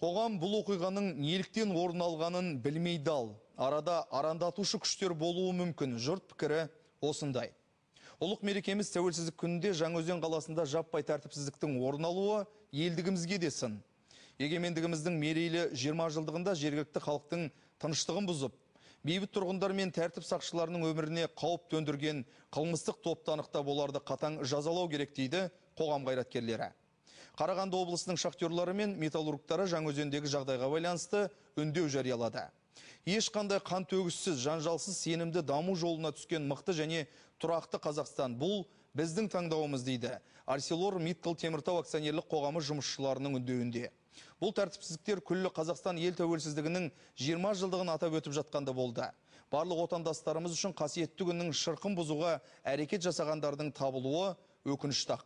Қоғам бұл оқиғаның неліктен орын алғанын білмей дал. Арада арандатушы күштер болуы мүмкін. Жұрт пікірі осындай. Ұлық мерекеміз Тәуелсіздік күнінде Жаңаөзен қаласында жаппай тәртіпсіздіктің орын алуы елдігімізге де сын. Егемендігіміздің мерейлі 20 жылдығында жергілікті халықтың тыныштығын бұзып, бейбіт тұрғындар мен тәртіп сақшыларының өміріне қауіп төндірген қылмыстық топты анықтап, оларды қатаң жазалау керек дейді қоғам қайраткерлері. Қарағанды облысының шахтерлары мен металлургтары Жаңаөзендегі жағдайға байланысты үндеу жариялады. Ешқандай қан төгіссіз, жанжалсыз сенімді даму жолына түскен мықты және тұрақты Қазақстан бұл біздің таңдауымыз дейді Арселор Миттал Теміртау акционерлік қоғамы жұмысшыларының үндеуінде. Бұл тәртіпсіздіктер күллі Қазақстан ел тәуелсіздігінің 20 жылдығын атап өтіп жатқанда болды. Барлық отандастарымыз үшін қасиетті күннің шырқын бұзуға әрекет жасағандардың табылуы өкінішті-ақ.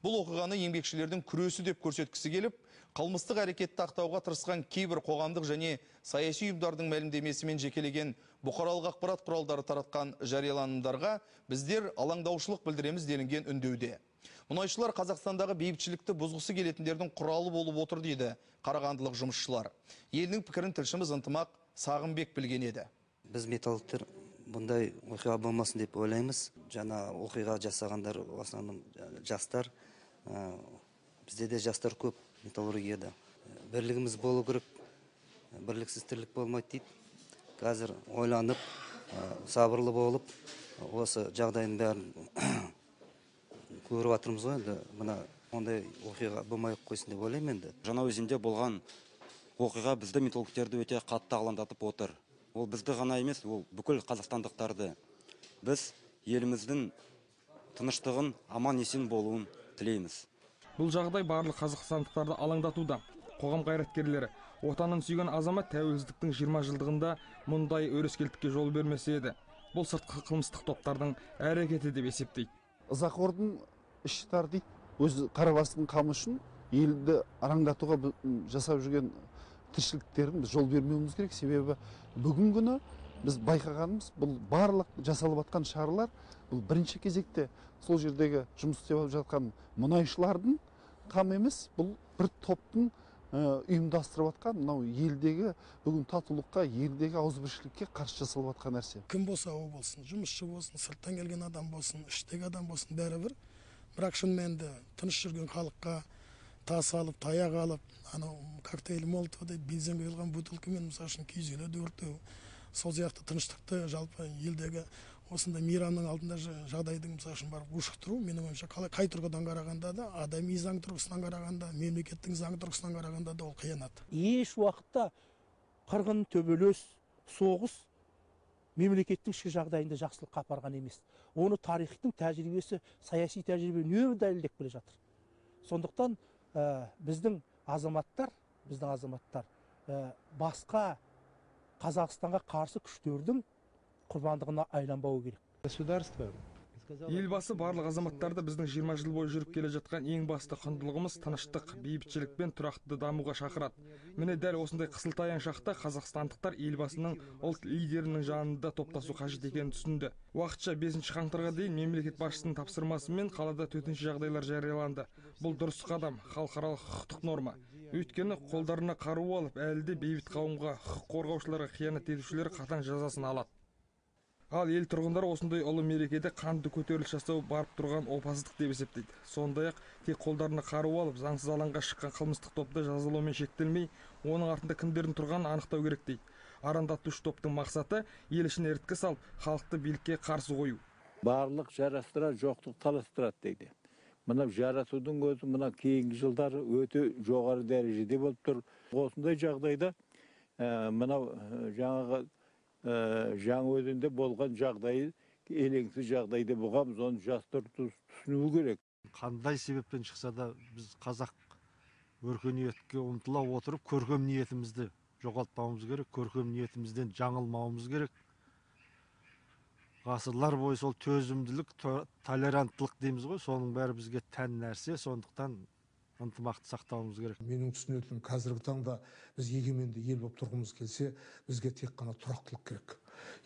Бұл оқиғаны еңбекшілердің күресі деп көрсеткісі келіп, қылмыстық әрекетті ақтауға тырысқан кейбір қоғамдық және саяси ұйымдардың мәлімдемесімен жекелеген бұқаралық ақпарат құралдары таратқан жарияланымдарға біздер алаңдаушылық білдіреміз делінген үндеуде. Мұнайшылар Қазақстандағы бейбітшілікті бұзғысы келетіндердің құралы болып отыр дейді қарағандылық жұмысшылар. Елдің пікірін тілшіміз Ынтымақ Сағынбек білген еді. Біз металлургтер бұндай оқиға болмасын деп ойлаймыз. Жаңа оқиға жасағандар в основном жастар. Бізде де жастар көп металлургияда. Бірлігіміз болу керек. Бірліксіз тірлік болмайды дейді. Қазір ойланып, сабырлы болып, осы жағдайдың бәрін көріп жатырмыз ғой енді. Мына ондай оқиға болмай қойсын деп ойлаймын енді. Жаңаөзенде болған оқиға бізді металлургтерді өте қатты алаңдатып отыр. Ол бізді ғана емес, ол бүкіл қазақстандықтарды. Біз еліміздің тыныштығын, аман есен болуын тілейміз. Бұл жағдай барлық қазақстандықтарды алаңдатуда. Қоғам қайраткерлері отанын сүйген азамат тәуелсіздіктің 20 жылдығында мұндай өрескелдікке жол бермесе еді. Бұл сыртқы қылмыстық топтардың әрекеті деп есептейді. Ызақордың іші тар дейді. Өз қара басының қамы үшін елді араңдатуға жасап жүрген тіршіліктерін біз жол бермеуіміз керек. Себебі бүгін күні біз байқағанымыз, бұл барлық жасалып жатқан шаралар, бұл бірінші кезекте сол жердегі жұмыс істеп жатқан мұнайшылардың қамы емес, бұл бір топтың ұйымдастырып жатқан мынау елдегі бүгін татулыққа, елдегі ауызбіршілікке қарсы жасалып жатқан нәрсе. Кім болса о болсын, жұмысшы болсын, сырттан келген адам болсын, іштегі адам болсын, бәрібір. Бірақ шын мәнінде тыныш жүрген халыққа тас алып, таяқ алып, анау коктейль Молотова деп бензин құйылған бутылкамен мысалы үшін киіз үйлерді өртеу, сол сияқты тыныштықты жалпы елдегі осындай мейрамның алдында жағдайдың мысалы үшін барып ушықтыру, менің ойымша, қалай қай тұрғыдан қарағанда да, адами заң тұрғысынан қарағанда, мемлекеттің заң тұрғысынан қарағанда да ол қиянат. Еш уақытта қырғын, төбелес, соғыс мемлекеттің ішкі жағдайында жақсылыққа апарған емес. Оны тарихтың тәжірибесі, саяси тәжірибе үнемі дәлелдеп келе жатыр. Сондықтан біздің азаматтар басқа Қазақстанға қарсы күштердің құрбандығына айланбауы керек. Государство. Елбасы барлық азаматтарды біздің 20 жыл бойы жүріп келе жатқан ең басты құндылығымыз тыныштық, бейбітшілік пен тұрақты дамуға шақырады. Міне дәл осындай қысылтаяң шақта қазақстандықтар елбасының ұлт лидерінің жанында топтасу қажет екенін түсінді. Уақытша 5 қаңтарға дейін мемлекет басшысының тапсырмасымен қалада төтенше жағдайлар жарияланды. Бұл дұрыс қадам, халықаралық құқықтық норма. Өйткені қолдарына қару алып, әлі де бейбіт қауымға, құқық қорғаушыларға қиянат етушілер қатаң жазасын алады. Ал ел тұрғындары осындай ұлы мерекеде қанды көтеріліс жасау барып тұрған опасыздық деп есептейді. Сондай-ақ тек қолдарына қару алып, заңсыз алаңға шыққан қылмыстық топты жазалаумен шектелмей, оның артында кімдердің тұрғанын анықтау керек дейді. Арандатушы топтың мақсаты ел ішіне іріткі салып, халықты билікке қарсы қою. Барлық жарастырады, жоқтық таластырады дейді. Мына жарасудың өзі мына кейінгі жылдары өте жоғары дәрежеде болып тұр. Осындай жағдайда мынау жаңағы Жаңаөзенде болған жағдайы елеңсіз жағдай деп ұғамыз, оны жастар түсіну керек. Қандай себеппен шықса да біз қазақ өркениетке ұмтыла отырып, көркем ниетімізді жоғалтпауымыз керек, көркем ниетімізден жаңылмауымыз керек. Ғасырлар бойы сол төзімділік, толеранттылық дейміз ғой, соның бәрі бізге тән нәрсе, сондықтан ынтымақты сақтауымыз керек. Менің түсінетінім, қазіргі таңда біз егеменді ел болып тұрғымыз келсе, бізге тек қана тұрақтылық керек.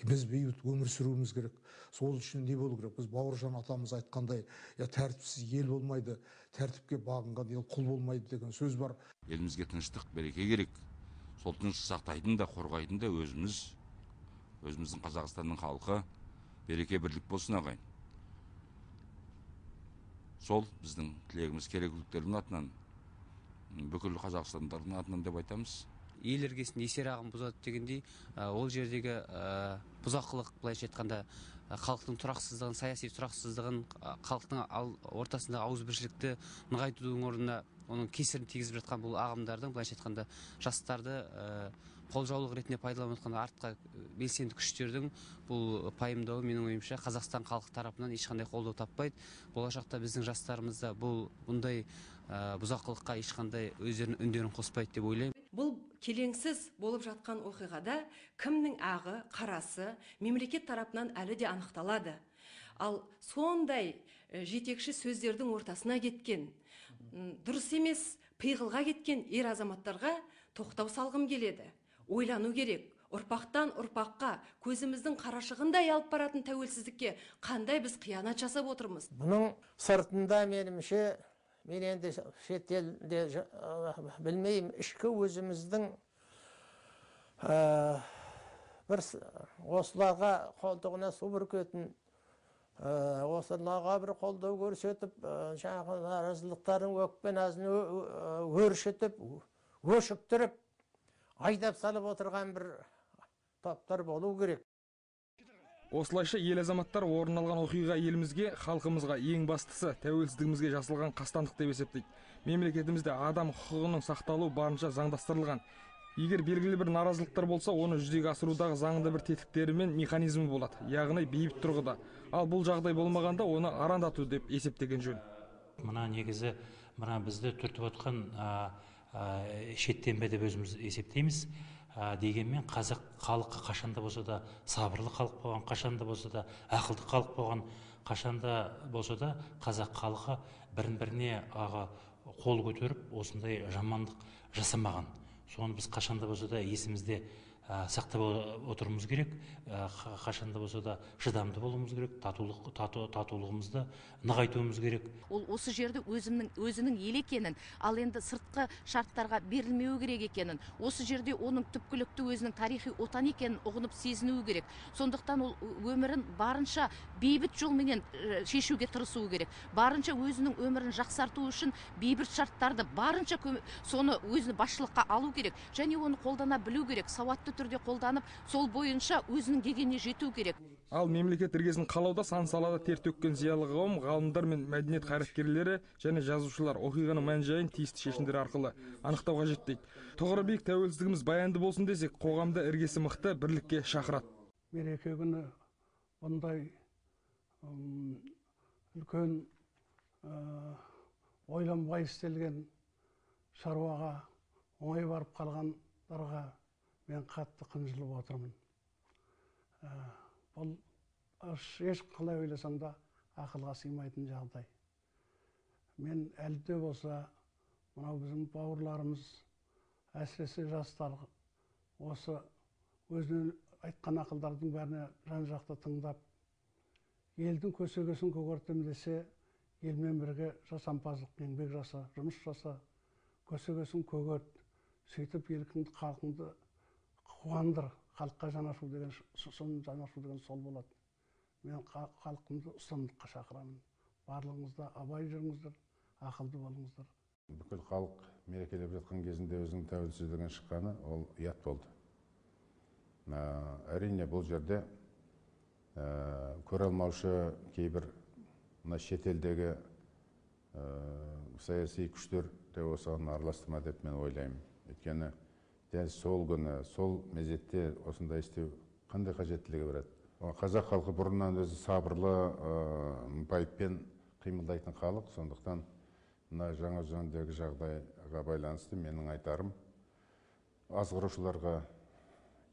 Біз бейбіт өмір сүруіміз керек. Сол үшін не болу керек? Біз Бауыржан атамыз айтқандай, тәртіпсіз ел болмайды, тәртіпке бағынған ел құл болмайды деген сөз бар. Елімізге тыныштық, береке керек. Сол тыныштық сақтайтын да, қорғайтын да өзіміз, өзіміздің Қазақстанның халқы. Береке, бірлік болсын, ағайын. Сол біздің тілегіміз, керекуліктердің атынан, бүкіл қазақстандықтардың атынан деп айтамыз. Ел іргесін есер ағым бұзады дегендей, ол жердегі бұзақылық, былайша айтқанда, халықтың тұрақсыздығын, саяси тұрақсыздығын, халықтың ортасында ауызбіршілікті нығайтудың орнына оның кесірін тигізіп жатқан бұл ағымдардың, былайша айтқанда, жастарды қолжаулық ретінде пайдаланып жатқан артқа белсенді күштердің бұл пайымдауы, менің ойымша, Қазақстан халқы тарапынан ешқандай қолдау таппайды. Болашақта біздің жастарымыз да бұндай бұзақылыққа ешқандай өздерінің үндерін қоспайды деп ойлаймын. Бұл келеңсіз болып жатқан оқиғада кімнің ағы, қарасы мемлекет тарапынан әлі де анықталады. Ал сондай жетекші сөздердің ортасына кеткен, дұрыс емес пиғылға кеткен ер азаматтарға тоқтау салғым келеді. Ойлану керек, ұрпақтан ұрпаққа көзіміздің қарашығындай алып баратын тәуелсіздікке қандай біз қиянат жасап отырмыз. Бұның сыртында менімше, мен енді шетелде білмеймін, ішкі өзіміздің бір осыларға қолтығына су бүркетін, осыларға бір қолдау көрсетіп, жаңағы наразылықтарын, өкпе-назын өршітіп, өшіктіріп, айдап салып отырған бір топтар болу керек. Осылайша ел азаматтар орын алған оқиға елімізге, халқымызға, ең бастысы тәуелсіздігімізге жасалған қастандық деп есептейді. Мемлекетімізде адам құқығының сақталуы барынша заңдастырылған. Егер белгілі бір наразылықтар болса, оны жүзеге асырудағы заңды бір тетіктері мен механизмі болады, яғни бейбіт тұрғыда. Ал бұл жағдай болмағанда оны арандату деп есептеген жөн. Мына негізі мына бізді түртіп отқан шеттен бе деп өзіміз есептейміз. Дегенмен қазақ халқы қашанда болса да сабырлы халық болған, қашанда болса да ақылды халық болған, қашанда болса да қазақ халқы бірін-біріне қол көтеріп осындай жамандық жасамаған. Соны біз қашанда болса да есімізде сақтап отыруымыз керек, қашанда болса да шыдамды болуымыз керек, татулығымызды нығайтуымыз керек. Ол осы жерді өзінің ел екенін, ал енді сыртқы шарттарға берілмеуі керек екенін, осы жерде оның түпкілікті өзінің тарихи отан екенін ұғынып сезінуі керек. Сондықтан ол өмірін барынша бейбіт жолменен шешуге тырысуы керек. Барынша өзінің өмірін жақсарту үшін бейбіт шарттарды барынша соны өзіне басшылыққа алу керек және оны қолдана білу керек, сауатты түрде қолданып, сол бойынша өзінің дегеніне жету керек. Ал мемлекет іргесін қалауда сан салада тер төккен зиялы қауым, ғалымдар мен мәдениет қайраткерлері және жазушылар оқиғаның мән-жайын тиісті шешімдер арқылы анықтау қажет дейді. Тұғыры биік тәуелсіздігіміз баянды болсын десек, қоғамда іргесі мықты бірлікке шақырады. Мереке күні бұндай үлкен ойланбай істелген шаруаға оңай барып қалғандарға мен қатты қынжылып отырмын. Бұл еш қалай ойласаң да ақылға сыймайтын жағдай. Мен әлі де болса мынау біздің бауырларымыз, әсіресе жастар, осы өзінің айтқан ақылдардың бәріне жан-жақты тыңдап, елдің көсегесін көгертем десе, елмен бірге жасампаздық еңбек жаса, жұмыс жаса, көсегесін көгерт, сөйтіп елкіңді, халқыңды қуандыр, халыққа жанашу деген, соны жанашу деген сол болады. Мен халқымды ұстамдыққа шақырамын. Барлығыңыз да абай жүріңіздер, ақылды болыңыздар. Бүкіл халық мерекелеп жатқан кезінде өзінің тәуелсіздігін шыққаны ол ұят болды. Әрине бұл жерде көре алмаушы кейбір мына шетелдегі саяси күштер де осыған араласты ма деп мен ойлаймын. Өйткені дәл сол күні, сол мезетте осындай істеу қандай қажеттілігі бар еді? Қазақ халқы бұрыннан өзі сабырлы, байыппен қимылдайтын халық, сондықтан мына Жаңаөзендегі жағдайға байланысты менің айтарым, азғырушыларға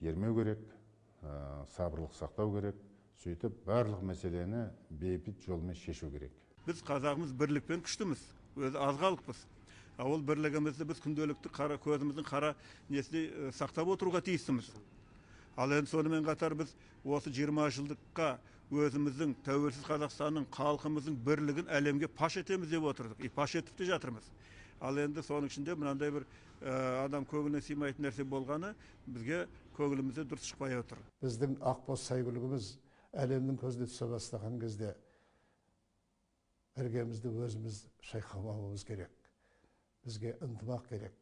ермеу керек, сабырлық сақтау керек, сөйтіп барлық мәселені бейбіт жолмен шешу керек. Біз қазағымыз бірлікпен күштіміз, өзі аз халықпыз. Ол бірлігімізді біз күнделікті қара көзіміздің қара несіне сақтап отыруға тиістіміз. Ал енді сонымен қатар біз осы 20 жылдыққа өзіміздің тәуелсіз Қазақстанның халқымыздың бірлігін әлемге паш етеміз деп отырдық. И паш етіп те жатырмыз. Ал енді соның ішінде мынандай бір адам көңіліне сыймайтын нәрсе болғаны бізге көңілімізде дұрыс шықпай отыр. Біздің ақбоз сәйгүлігіміз әлемнің көзіне түсе бастаған кезде іргемізді өзіміз шайқамауымыз керек. Бізге ынтымақ керек,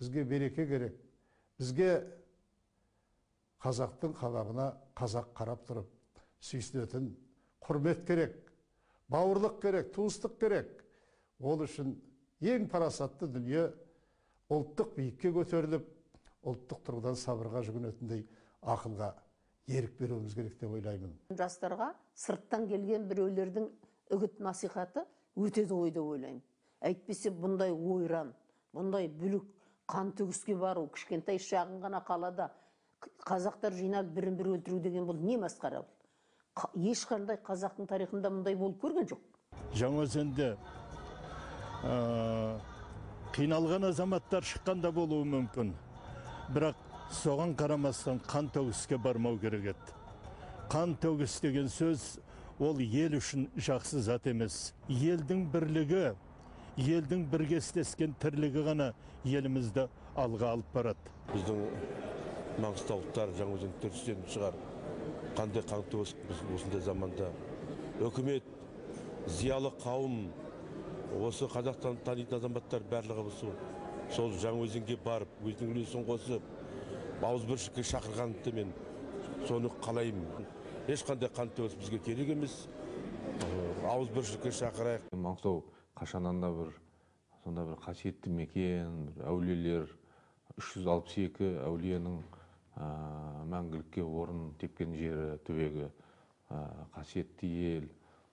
бізге береке керек, бізге қазақтың қабағына қазақ қарап тұрып сүйсінетін құрмет керек, бауырлық керек, туыстық керек. Ол үшін ең парасатты дүние ұлттық биікке көтеріліп, ұлттық тұрғыдан сабырға жүгінетіндей ақылға ерік беруіміз керек деп ойлаймын. Жастарға сырттан келген біреулердің үгіт насихаты өтеді ғой деп ойлаймын. Әйтпесе бұндай ойран, бұндай бүлік, қан төгіске бару, кішкентай шағын ғана қалада қазақтар жиналып бірін бірі өлтіру деген бұл не масқара? Ешқандай қазақтың тарихында мұндай болып көрген жоқ. Жаңаөзенде қиналған азаматтар шыққанда болуы мүмкін. Бірақ соған қарамастан қан төгіске бармау керек еді. Қан төгіс деген сөз ол ел үшін жақсы зат емес. Елдің бірлігі, елдің бірге істескен тірлігі ғана елімізді алға алып барады. Біздің маңғыстаулықтар, жаңаөзендіктер үстен шығар. Қандай қан төгіс біз осындай заманда. Үкімет, зиялы қауым, осы Қазақстанды танитын азаматтар барлығы сол Жаңаөзенге барып, өзінің үлесін қосып, ауызбіршілікке шақырғанды мен соны қалаймын. Ешқандай қан төгіс бізге керек емес. Ауызбіршілікке шақырайық. Маңғыстау қашаннан да бір сонда бір қасиетті мекен, бір әулиелер, 362 әулиенің мәңгілікке орын тепкен жері, түбегі, қасиетті ел.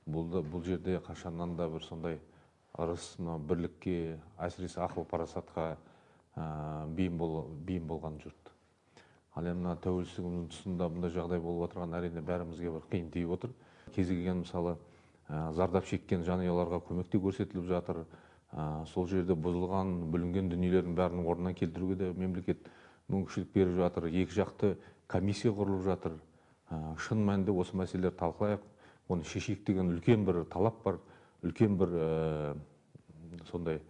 Бұл жерде қашаннан да бір сондай ырыс, бірлікке, әсіресе ақыл парасатқа бейім болған жұрт. Ал енді мына тәуелсіздігіміздің тұсында бұндай жағдай болып отырған әрине бәрімізге бір қиын тиіп отыр. Кез келген мысалы зардап шеккен жанұяларға көмек те көрсетіліп жатыр. Сол жерде бұзылған, бүлінген дүниелердің бәрін орнына келтіруге де мемлекет мүмкіншілік беріп жатыр. Екі жақты комиссия құрылып жатыр. Шын мәнінде осы мәселелерді талқылайық, оны шешейік деген үлкен бір талап бар, үлкен бір сондай,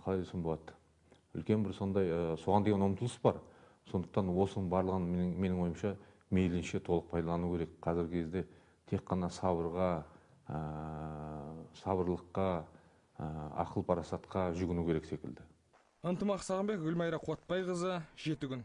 қалай десем болады, үлкен бір сондай соған деген ұмтылыс бар. Сондықтан осының барлығын менің ойымша мейлінше толық пайдалану керек. Қазіргі кезде тек қана сабырға, сабырлыққа, ақыл парасатқа жүгіну керек секілді. Ынтымақ Сағынбек, Гүлмайра Қуатбайқызы, 7 күн.